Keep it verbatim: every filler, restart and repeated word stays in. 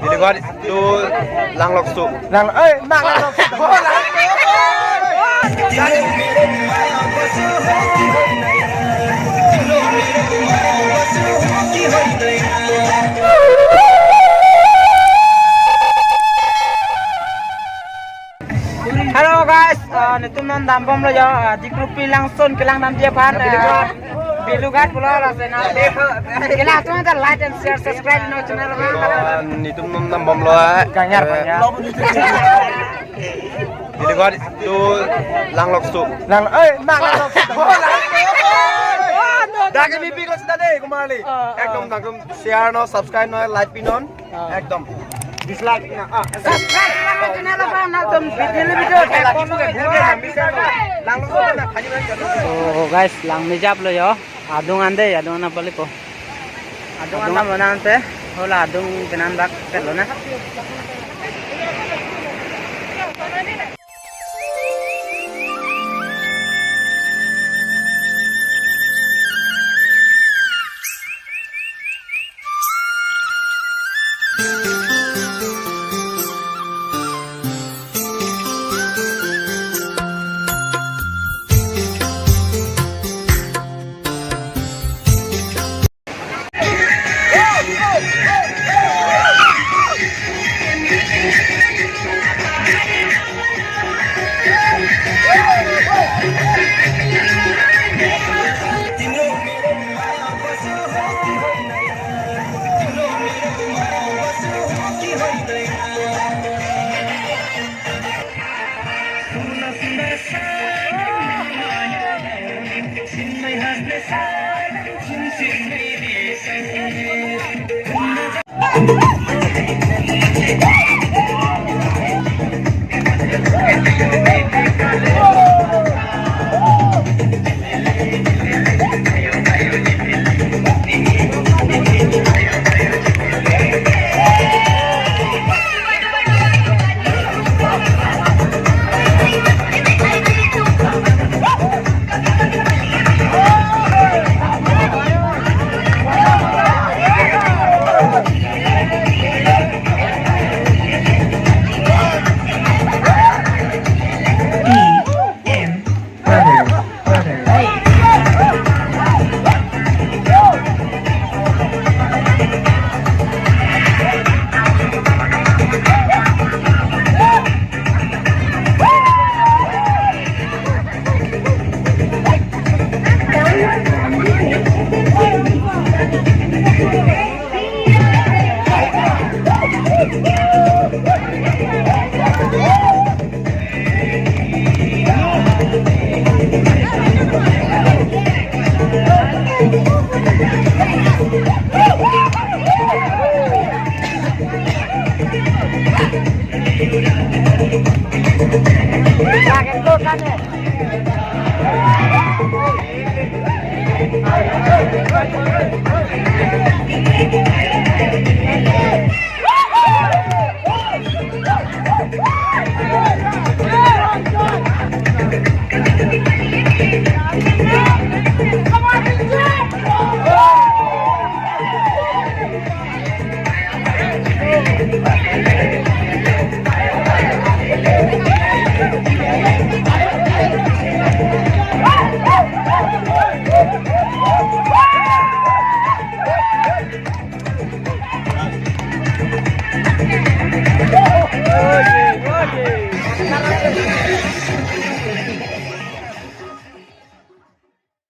Delivery to Langlokso. Lang, eh, Langlokso. Hello guys, uh, netum non dambomlo jo, uh, Dikrupi Langsun kelang damji aphan, uh, Belughat pulo la channel. Kelang atum ta like and share, subscribe non channel abang. Uh, netum non dambomlo, uh, Kanyar, uh, Kanyar. Delivery to Langlokso. Lang, eh, Langlokso. Dake bibik lo sida de, kumali. Ah, ah. Ekdom, ekdom share non, subscribe non, like pinon. Ah. Ekdom. Dislike na. Ah. Subscribe non channel abang, non tum video video. Langlokso na, khani ban jalo. So guys, lang mejaplo jo. Adung ande, adung an palipo. Adung an, adung an. Nang monang te, hala adung penang bak pelo na.